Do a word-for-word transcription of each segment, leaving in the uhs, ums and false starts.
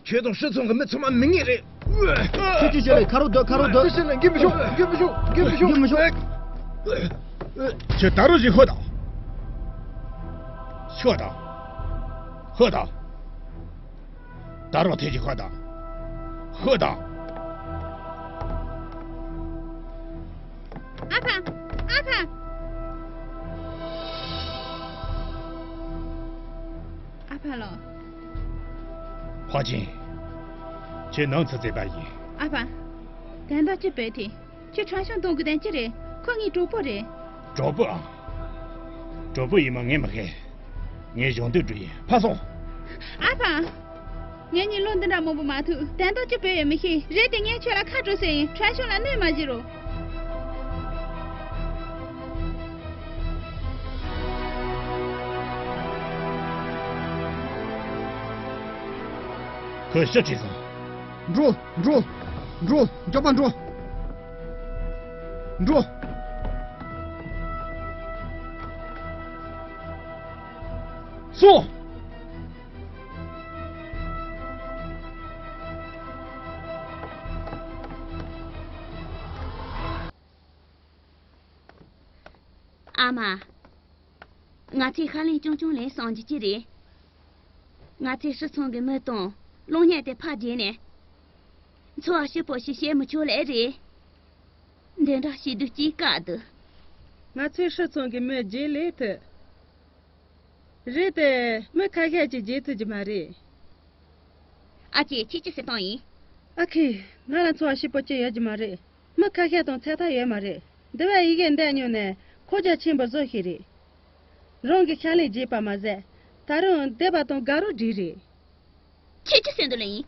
ཁྱོད་དང་ཧྲི་ཚང་གི་མི་ཚང་མ་མི་ངན་རེད། ཁྱོད་ཀྱིས་བཤད་རེད། ཁ་རོག་སྡོད། ཁ་རོག་སྡོད། ཁྱོད་བཤད་ན་འགྱོད་མི་ཤོག་འགྱོད་མི་ཤོག་འགྱོད་མི་ཤོག་འགྱོད་མི་ཤོག་ཁྱོད་ད་རུང་ཞིག་ཤོད་དང་། ཤོད་དང་། ཤོད་དང་། ད་རུང་ཐེངས་ཤིག་ཤོད་དང་། ཤོད་དང་། ཨ་ཕ། ཨ་ཕ། ཨ་ཕ་ལགས། ཧྭ་ཅིན། ཁྱེད་ནང་ཚུད་བྱས་པ་ཡིན། ཨ་ཕ། དོན་དག་ཅི་བྱུང་ཐལ། ཁྱོད་ཁྲང་ཤོང་གཏོང་དགོས་དོན་ཅི་རེད། ཁོ་ངའི་གྲོགས་པོ་རེད། གྲོགས་པོ་ཨ། གྲོགས་པོ་ཡིན་མིན་ངས་མི་ཤེས། ངས་གཞུང་དོན་སྒྲུབ་ཡིན། ཕར་སོང་། ཨ་ཕ། ངེད་གཉིས་ལོ་འདི་འདྲ་མང་པོ་མ་ཐུག་དོན་དག་ཅི་བྱུང་ཡོད་མི་ཤེས། རེད་དེ་ངས་ཁྱོད་ལ་ཁ་དྲོ་ཟེར་ཡིན། ཁྲང་ཤོང་ལ་གནོད་མ་བྱེད་རོགས། ཁོས་ཕྱིར་ཁྲིད་སོང་། འགྲོ། འགྲོ། འགྲོ། མགྱོགས་པ་འགྲོ། འགྲོ། སོང་། ཨ་མ། ང་ཚོས་ཤ་ལན་རྐྱང་རྐྱང་ལེན་སོང་རྒྱུ་ཅི་རེད། ང་ཚོས་ཧྲི་ཚང་གི་མི་དང་གློག་བརྙན་དེ་ཕར་བརྗེས་ནས། འཚོ་བ་སྐྱིད་པོ་ཞིག་བྱེད་མི་ཆོག་ལེ་རེད། འདི་འདྲ་བྱེད་དུས་ཅིག་དཀའ་འདུག་ང་ཚོས་ཧྲི་ཚང་གི་མི་བརྗེ་ལེ་ཐུབ། རེད་དེ། མི་ཁ་ཤས་ཀྱིས་བརྗེ་ཐུབ་ཀྱི་མ་རེད། ཨ་ཅེ། ཁྱེད་ཅི་ཟེར་བཏང་ཡིན། ཨ་ཁེ། ང་ལ་འཚོ་བ་སྐྱིད་པོ་ཅི་ཡོད་ཀྱི་མ་རེད། མི་ཁ་ཤས་དང་ཚད་ཐག་ཡོད་མ་རེད། འདི་བས་ཡི་གེ་འདི་སྙུང་ནས་ཁོག་རྒྱ་ཆེན་པོ་བཟོ་ཤེས་རེད། རང་གི་ཤ་ལན་བརྗེས་པ་མ་ཟད། ད་རུང་སྡེ་པ་དང་དགའ་རོགས་སྒྲིག་རེད། ཁྱེད་ཀྱི་སེམས་དུ་ལེན་ཡིན།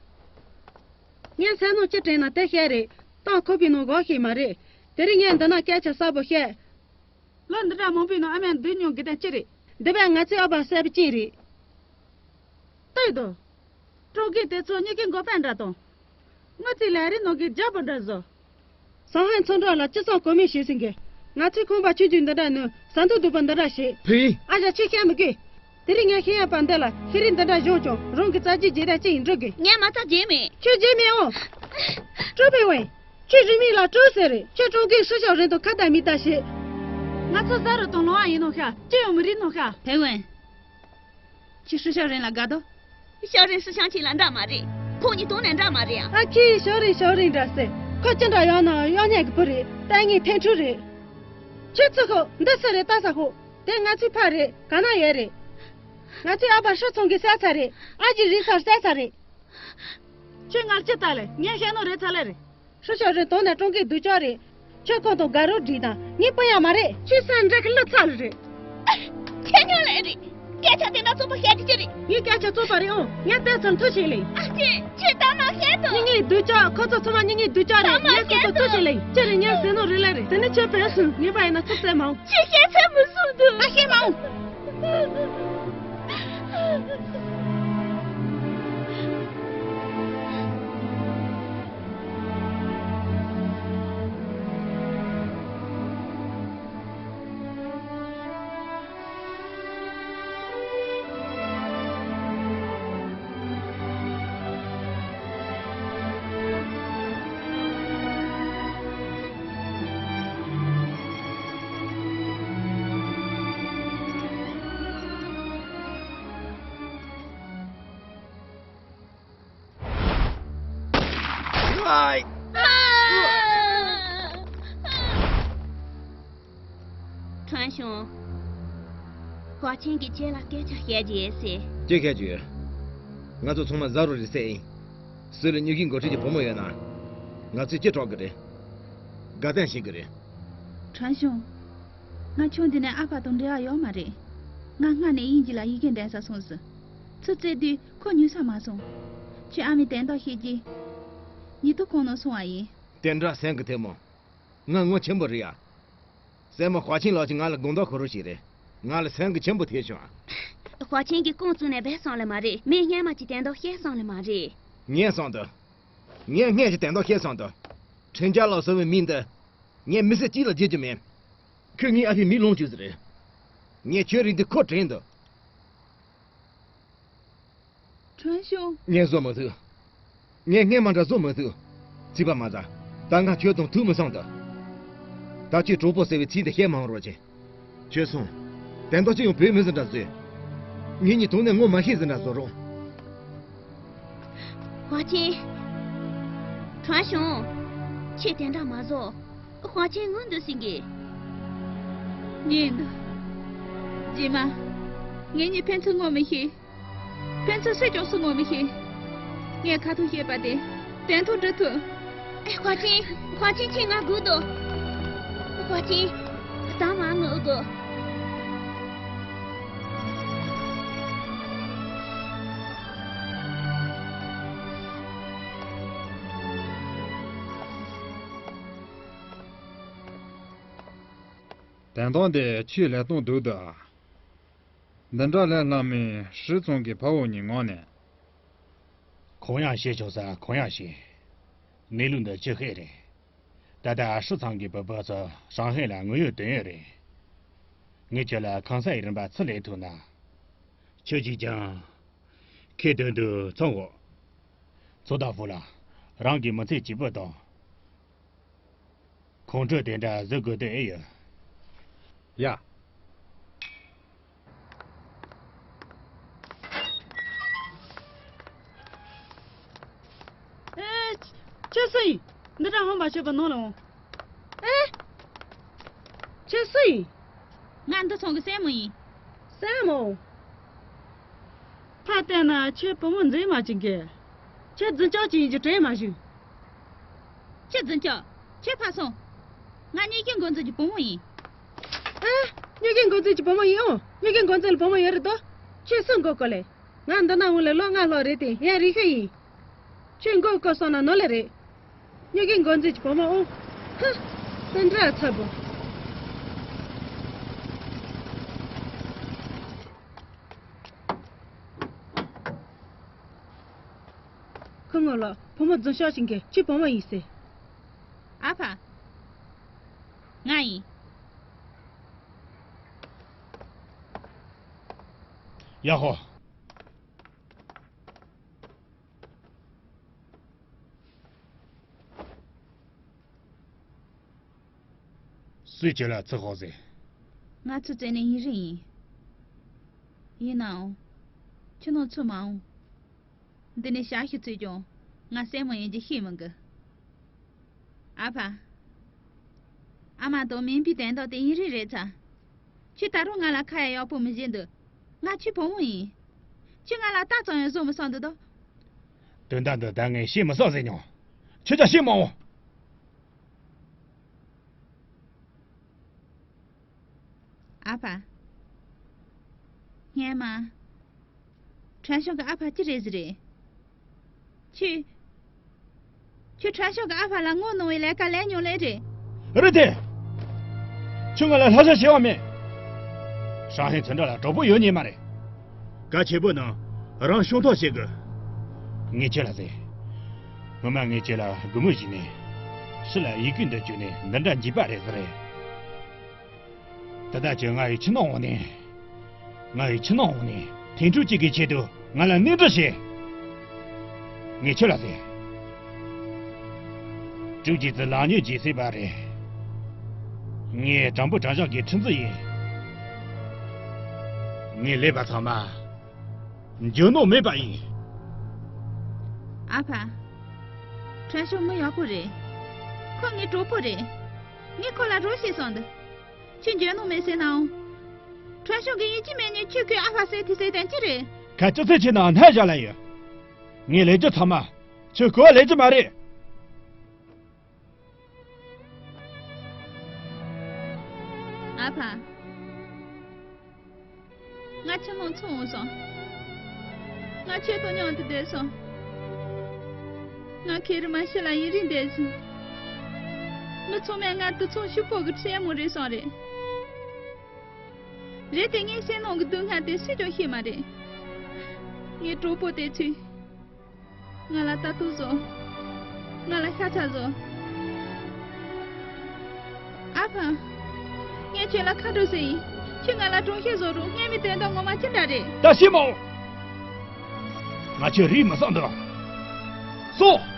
ངས་སེམས་ནང་ཅི་དྲན་ན་དེ་བཤད་རེད། ཏང་ཁོག་པའི་ནང་འགོག་ཤེས་མ་རེད། དེ་རིང་ངས་འདི་ན་སྐད་ཆ་གསལ་པོ་བཤད། ལོ་འདི་འདྲ་མང་པོའི་ནང་ཨ་མས་སྡུག་མྱོང་གི་དོན་ཅི་རེད། འདི་བས་ང་ཚོའི་ཨ་ཕ་གསལ་པོ་ཅན་རེད། ལྟོས་དང་། ཀྲུང་གོས་དེ་ཚོ་མྱི་གི་འགོ་པ་འདྲ་དང་། དངུལ་རྩིས་ལས་རིགས་ནང་གི་རྒྱལ་པོ་འདྲ་བཟོ། ཟང་ཧན་ཚོང་འབྲེལ་ལ་ཅི་བསམ་གོ་མེད་བྱེད་ཟིན་གི། ང་ཚོའི་ཁང་པ་ཆུང་ཆུང་འདི་འདྲ་ནང་ཟ་འཐུང་སྡུག་པོ་འདི་འདྲ་བྱེད། ཕུ་ཡིན། ཨ་ཞང་ཁྱོས་བཤད་མི་དགོས། དེ་རིང་ངས་ཤེས་ཡོན་པ་འདི་ལ་ཤེས་རིག་འདི་འདྲ་སྦྱོང་བྱུང་། རང་གི་རྩ་རྒྱུས་བརྗེ་ར་ཅི་ཡིན་འགྲོ་དགོས། ངས་མ་རྩ་བརྗེ་མེད། ཁྱོད་བརྗེ་མེད་ཨོ། ཀྲུའུ་ཕིང་ཝེ། ཁྱོད་རིང་མིན་ལ་ཀྲུའུ་ཟེར་རེད། ཁྱོད་ཀྲུང་གོའི་ཧྲི་ཞའོ་རེན་དང་ཁ་བརྡ་མི་བལྟ་ཞིག་ང་ཚོ་ཟ་རུ་དང་ལོང་བ་ཡིན་ནོ་ཤ། ཅི་ཡང་མི་རིག་ནོ་ཤ། ཕིང་ཝེ། ཁྱོད་ཧྲི་ཞའོ་རེན་ལ་དགའ་དོ། ཞའོ་རེན་ཧྲི་ཞང་ཆེན་ལ་འདྲ་མ་རེད། ཁོང་གཉིས་དོན་ནས་འདྲ་མ་རེད་ཨ། ཨ་ཁྱི་ཞའོ་རེན་ཞའོ་རེན་འདྲ་ཟེར། ཁོ་ཅི་འདྲ་ཡོད་ན་གཡོག་ཉན་གི་བུ་རེད། ལྟས་ངན་ཐན་ཕྲུག་རེད། ཁྱོད་ཚོ་ཁོ་འདི་སུ་རེད་ལྟ་ས་ཁོ། དེ་ང་ཚོའི་ཕ་རེད། ག་ན་ཡོད་རེད། ང་ཚོའི་ཨ་ཕ་ཧྲི་ཚང་གི་བསད་ཚར་རེད། ཨ་ཅེ་རི་སར་བསད་ཚར་རེད། ཁྱོད་ངར་ཅི་ལྟ་ལེ། ངས་བཤད་ནོ་རེད་ཚ་ལེ་རེད། ཧྲི་ཞའོ་རེན་དོན་ནས་ཀྲུང་གོའི་སྡུག་ཅག་རེད། ཁྱོད་ཁོང་དང་དགའ་རོགས་སྒྲིག་དང་། ངས་སྤུན་ཡ་མ་རེད། ཁྱོད་སེམས་འདྲ་གི་ལོ་ཚ་ལ་རེད། ཁྱེད་ཉོ་ལེ་རེད། སྐད་ཆ་དེ་འདྲ་རྩོག་པོ་བཤད་རྒྱུ་ཅི་རེད། ངས་སྐད་ཆ་རྩོག་པ་རེད་ཨང་། ངས་བལྟས་ཚར། མཐུ་ཞིག་ལེ། ཨ་ཅེ། ཁྱོད་ད་མ་བཤད་དོ། མྱི་ངའི་སྡུག་ཅག་ཁོ་ཚོ་ཚང་མ་མྱི་ངའི་སྡུག་ཅག་རེད། ད་མ་ངས་ཁོ་ཚོ་བཤད་མཐུ་དོ། ཞིག་ལེ། ཅི་རེད། ངས་ཟེར་ནོ་རེད་ལེ་རེད། དེ་ནི་ཁྱོད་ཕན་སོང་། ངས་པ་ཡིན་ན་ཚོད་བསྲེ་མ་འོང་། ཁྱོད་བཤད་ཚར་མི་སོང་དུ། ཨ་བཤད་མ་འོང་། ཁྲོན་ཤོང་། ཧྭ་ཆིང་གིས་ཁྱེད་ལ་སྐད་ཆ་བཤད་རྒྱུ་ཡོད་ཟེར། ཅི་བཤད་རྒྱུ་ཡོད། ང་ཚོ་ཚང་མ་ཟ་རུ་རེད་ཟེར་ཡིན། སུ་ལ་མྱི་གིས་འགོ་ཁྲིད་ཀྱི་བུ་མོ་ཡོད་ན། ང་ཚོས་ཅི་སྒྲུབ་གི་རེད། དགའ་ལྡན་བྱེད་གི་རེད། ཁྲོན་ཤོང་། ང་ཆུང་དུས་ནས་ཨ་ཕ་དང་འབྲེལ་བ་ཡོད་མ་རེད། ང་སྔ་ནས་དབྱིན་ཇི་ལ་ཡི་གེ་འགྲན་ས་སོང་ཟིན། ཚུར་བཙལ་དུས་ཁོ་ཉུལ་ས་མ་སོང་། ཁྱོད་ཨ་མའི་དོན་དག་ཤེས་ཀྱི། ཉེ་དུ་ཁོང་ནང་སོང་བ་ཡིན། དེ་འདྲ་སེམས་ཀྱི་ཐལ་མོ། ང་ངོ་ཆེན་པོ་རེད་ཡ། སྲས་མོ་ཧྭ་ཆིང་ལགས་ཀྱིས་ང་ལ་དགོངས་དག་ཁོ་རུ་ཞིག་རེད། ང་ལ་སེམས་ཀྱི་ཆེན་པོ་ཐེབས་བྱུང་། ཧྭ་ཆིང་གིས་ཁོང་བཙུགས་ནས་བས་སོང་ལེ་མ་རེད། མི་སྔན་མ་གྱི་དོན་དག་ཤེས་སོང་ལེ་མ་རེད། ངས་སོང་དུ། ངས་སྔན་གྱི་དོན་དག་ཤེས་སོང་དུ། ཁྲིན་ཅཱ་ལགས་ཟེར་བའི་མི་འདི། ངས་མི་ཚེ་གཅིག་ལ་བརྗེད་རྒྱུ་མེད། ཁོས་ངའི་ཨ་ཕའི་མིག་ལོངས་བཅུག་ཟེར་རེད། ངས་ཁྱོད་རིག་འདི་ཁོ་དྲན་འདུག་ཁྲོན་ཤོང་། ངས་བཟོ་མ་ཐུབ། ངས་སྔས་མ་འདྲ་བཟོ་མི་ཐུབ། ཚིག་པ་མ་ཟ། ད་ང་ཁྱོད་དང་ཐུག་མི་སོང་ད། ད་ཁྱོད་གྲོགས་པོ་ཟེར་བའི་ཚིག་འདི་བཤད་མ་འོང་རོགས་བྱེད། ཁྱོད་སོང་། དོན་དག་ཅི་ཡང་བོད་མི་ཟིན་འདྲ་བཟོས། ངེད་གཉིས་དོན་ནས་ངོ་མ་ཤེས་ཟིན་འདྲ་བཟོ་རོགས། ཧྭ་ཅིན། ཁྲང་ཞུང་། ཁྱེད་དེ་འདྲ་མ་བཟོ། ཧྭ་ཅིན་ངུ་འདུག་ཟིན་གི། ཉན་འདུག་རྗེས་མ། ངེད་གཉིས་ཕན་ཚུན་ངོ་མི་ཤེས། ཕན་ཚུན་སུས་ཀྱང་སུ་ངོ་མི་ཤེས། ངས་ཁ་ཐུག་བཤད་པ་དེ་དོན་ཐོག་འགྲོ་ཐུབ། ཨེ། ཧྭ་ཅིན། ཧྭ་ཅིན། ཁྱེད་ང་སྒུག་དོ། ཧྭ་ཅིན། ད་མ་ངུ་དགོ། དོན་དག་འདི་ཁྱོས་ལས་སྟངས་སྡུག་འདུག་ཨ། འདི་འདྲ་ལས་སླ་མོས་ཧྲི་ཚང་གི་ཕ་བུ་གཉིས་ངོ་ནས། ཁོང་ཡང་ཤེས་ཆོག་ས་ཁོང་ཡང་ཤེས། གནས་ལུགས་འདི་ཅི་ཤེས་རེད། ད་ལྟ་ཧྲི་ཚང་གི་བུ་སྤུན་ཚོ་ཧྲང་ཧའེ་ལ་དངོས་ཡོད་དོན་ཡོད་རེད། ངས་ཁྱོད་ལ་ཁང་གསར་ཡི་རིན་པ་ཚུར་ལེན་ཐུབ་ན། ཁྱོད་ཀྱིས་ཀྱང་ཁོའི་དོན་དུ་ཚང་འོ། ཚོ་བདག་ཧྥུ་ལ་རང་གི་མི་ཚེ་གཅིག་པུ་དང་། ཁོང་ཁྲོ་དེ་འདྲ་བཟོ་དགོས་དོན་ཨེ་ཡོད། ཡ། ཨེ། ཁྱོད་སུ་ཡིན། འདི་འདྲ་ཧམ་པ་བྱེད་པ་ནང་ལ་འོང་། ཨེ། ཁྱོད་སུ་ཡིན། ང་འདི་ཚང་གི་སྲས་མོ་ཡིན། སྲས་མོ། ཕར་བལྟས་ན་ཁྱོད་བུ་མོ་འཛིན་མ་བྱེད་མཁན། ཁྱོད་འཛིན་སྐྱོང་བྱེད་ཡིན་གྱི་དྲན་མ་བྱུང་། ཁྱོད་འཛིན་སྐྱོང་། ཁྱོད་ཕར་སོང་། ང་སྨྱོ་རྒྱུ་འགོ་འཛིན་གྱི་བུ་མོ་ཡིན། ཨ། སྨྱོ་རྒྱུ་འགོ་འཛིན་གྱི་བུ་མོ་ཡིན་ཨོ། སྨྱོ་རྒྱུ་འགོ་འཛིན་ལ་བུ་མོ་ཡོད་རེད་དོ། ཁྱོད་སུ་འགོ་དགོས་ལེ། ང་འདི་ན་འོང་ལེ་ལོ་ལྔ་ལྷག་རེད་དེ་ཡང་རིག་ཤེས་ཡིན། ཁྱོད་མགོ་བསྐོར་སོང་ན་ནོར་ལེ་རེད། སྨྱོ་རྒྱུ་འགོ་འཛིན་གྱི་བུ་མོ་ཨོ། ཧ། དེ་འདྲ་ཚ་པོ། ཁོ་ངོ་ལ་བུ་མོ་འཛིན་ཤོག་ཤིང་གི་ཁྱི་བུ་མོ་ཡིན་ཟེར། ཨ་ཕ། ང་ཡིན། ཡ་ཧོ། སུས་ཁྱོད་ལ་ཚུར་ཤོག་ཟེར། ང་ཚོའི་བཙས་ནས་ཡིན་རིང་ཡིན། ཡིན་ནའང་། ཁྱོད་ནང་ཚུར་མ་འོང་། འདི་ནས་ཞག་ཤིག་ཚུད་ཀྱང་ང་སྲས་མོ་ཡིན་གྱི་ཤེས་མི་དགོས། ཨ་ཕ། ཨ་མ་དང་མིན་པའི་དོན་དག་དེ་ཡིན་རིང་རེད་ཚ། ཁྱོད་ད་རུང་ང་ལ་ཁ་ཡ་ཡག་པོ་མི་བྱེད་འདུག་ང་ཁྱོད་བུ་མོ་ཡིན། ཁྱོད་ང་ལ་རྟ་ཙམ་ཡང་བཟོ་མི་སྲིད་འདུག་དོ། དོན་དག་འདི་ད་ངས་ཤེས་མི་སྲིད་ཟེར་མྱོང་། ཁྱོད་ཀྱང་ཤེས་མ་འོང་། ཨ་ཕ། སྔས་མ། ཁྲན་ཤང་གི་ཨ་ཕ་ཅི་རེད་ཟེར་རེད། ཁྱོད། ཁྱོད་ཁྲན་ཤང་གི་ཨ་ཕ་ལ་ངོ་གནོང་བའི་ལས་ཀ་ལས་མྱོང་ལེ་རེད། རེད་དེ། ཁྱོད་ང་ལ་བསླབ་བྱ་བྱས་པ་མེད། ཧྲང་ཧའེ་ཚོན་ཁྲ་ལ་གྲོགས་པོ་ཡོད་ཉེ་མ་རེད། གལ་ཆེ་པོ་ནི་རང་སྐྱོང་ཐབས་བྱེད་དགོས། ངས་ཁྱོད་ལ་ཟེར། སྔོན་མ་ངས་ཁྱོད་ལ་སྒོར་མོ་བྱིན་ནས། ཕྱི་ལ་ཡི་གེ་འདི་བཅོས་ནས་འདི་འདྲ་འཇིགས་པ་རེད་ཟེར་རེད། ད་ལྟ་ཁྱོད་ང་ཡི་ཁྱིམ་ནང་འོང་ནས། ང་ཡི་ཁྱིམ་ནང་འོང་ནས་ཐེངས་དྲུག་གཅིག་གི་ཆེད་དུ་ང་ལ་གནོན་འདྲི་བྱེད། ངས་ཁྱོད་ལ་ཟེར། དྲུག་གཅིག་ཙི་ལག་ཉེས་བྱེད་སྲིད་པ་རེད། ངས་དྲང་པོ་དྲང་བཞག་གི་ཁྲིམས་རྩོད་ཡིན། ངས་ལས་པ་ཚང་མ་འཇོན་ནོ་མེད་པ་ཡིན། ཨ་ཕ། ཁྲན་ཤང་མི་ཡག་པོ་རེད། ཁོ་ངའི་གྲོགས་པོ་རེད། ངས་ཁོ་ལ་རོགས་བྱས་སོང་འདི། ཁྱོད་འཇོན་ནོ་མེད་ཟེར་ནའང་། ཁྲན་ཤང་གི་ཡིན་གཅིག་མིན་གཉིས་ཁྱོད་ཁོའི་ཨ་ཕ་ཟེར་དེ་ཟེར་དོན་ཅི་རེད། ཁ་ཅི་ཚེ་ཆེ་ན་སྣ་བཞག་ལ་ཡོད། ངས་ལས་རྒྱུ་ཚང་མ་ཁྱོད་གོ་བ་ལེན་རྒྱུ་མ་རེད། ཨ་ཕ། ང་ཁྱིམ་ནང་ཚུར་འོང་སོང་། ང་ཁྱོད་དང་མཉམ་དུ་བསྡད་སོང་། ང་ཁེར་མ་ཤི་ལ་ཡུན་རིང་བསྡད་སོང་། མི་ཚང་མས་ང་དུད་ཚང་ཕྱུག་པོ་གི་སྲས་མོ་རེད་བསམ་རེད། རེད་དེ་ངའི་སེམས་ནང་གི་སྡུག་བསྔལ་དེ་སུས་ཀྱང་ཤེས་མ་རེད། ངའི་གྲོགས་པོ་དེ་ཚོས། ང་ལ་ལྟ་རྟོག་བཟོ། ང་ལ་ཤ་ཚ་བཟོ། ཨ་ཕ། ངས་ཁྱོད་ལ་ཁ་དྲོ་ཟེར་ཡིན། ཁྱོད་ང་ལ་གྲོང་ཤེས་བཟོ་རུང་སྔས་མའི་དོན་དག་ངོ་མ་ཅི་འདྲ་རེད། ད་ཤི་མ་འོང་། ང་ཁྱོད་རིག་མི་སོང་འདུག་སོང་།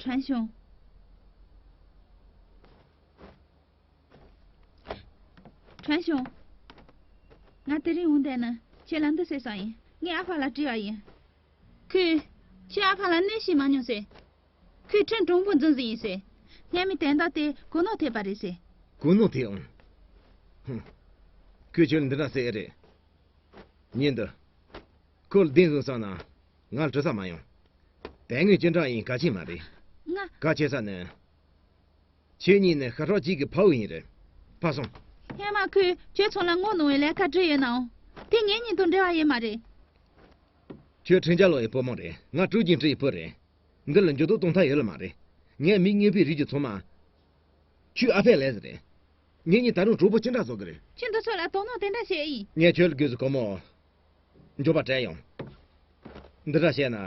ཁྲན་ཤོང་། ཁྲན་ཤོང་། ང་དེ་རིང་འོང་བསྡད་ན་ཁྱེད་ལ་འདི་ཟེར་ས་ཡིན། ངས་ཨ་ཕ་ལ་དྲིས་པ་ཡིན། ཁོས་ཁྱེད་ཨ་ཕ་ལ་གནོད་བྱེད་མ་མྱོང་ཟེར། ཁོས་ཁྲིམས་དྲང་པོ་འཛིན་ཟིན་ཡིན་ཟེར། སྔ་མའི་དོན་དག་དེ་གོ་གནོད་ཐེབས་པ་རེད་ཟེར། གོ་གནོད་ཐེབས་འོང་། ཧུམ། ཁོས་ཁྱོད་ལ་འདི་འདྲ་ཟེར་ཨེ་རེད། ཉིན་འདི། ཁོ་ལ་བདེན་བཟུང་བསམ་ན་ང་ལ་དྲི་ས་མ་ཡོང་། དེ་སྔོན་ཅི་འདྲ་ཡིན་གལ་ཆེན་མ་རེད། ང་། གལ་ཆེ་ས་ནི། ཁྱེད་གཉིས་ནི་ཤ་ཁྲག་གཅིག་གི་ཕ་བུ་ཡིན་རེད། ཕ་སོང་། སྔོན་མ་ཁོས་ཁྱོད་ཚོ་ལ་ངོ་གནོང་བའི་ལས་ཀ་བསྒྲུབས་ཡོད་ནའང་། དེ་ངེད་གཉིས་དང་འབྲེལ་བ་ཡོད་མ་རེད། ཁྱོད་ཁྲིན་ཅཱ་ལོ་ཡི་བུ་མོ་རེད། ང་ཀྲུའུ་ཅིན་ཀྲི་ཡི་བུ་རེད། འདི་ལ་འགྱུར་ལྡོག་གཏོང་ཐབས་ཡོད་ལ་མ་རེད། ངས་མི་དངོས་པོའི་རིགས་ཀྱི་ཚང་མ། ཁྱོད་ཨ་ཕས་ལས་ཟེར་རེད། ངེད་གཉིས་ད་རུང་གྲོགས་པོ་ཅི་འདྲ་བཟོ་གི་རེད། ཁྱོད་འདི་ཚོ་ལ་དོ་སྣང་དེ་འདྲ་བྱེད་ཡིན། ངས་ཁྱོད་ལ་དགོས་སུ་གོ་མོ། མགྱོགས་པ་དྲན་ཡོང་། འདི་འདྲ་བྱས་ན།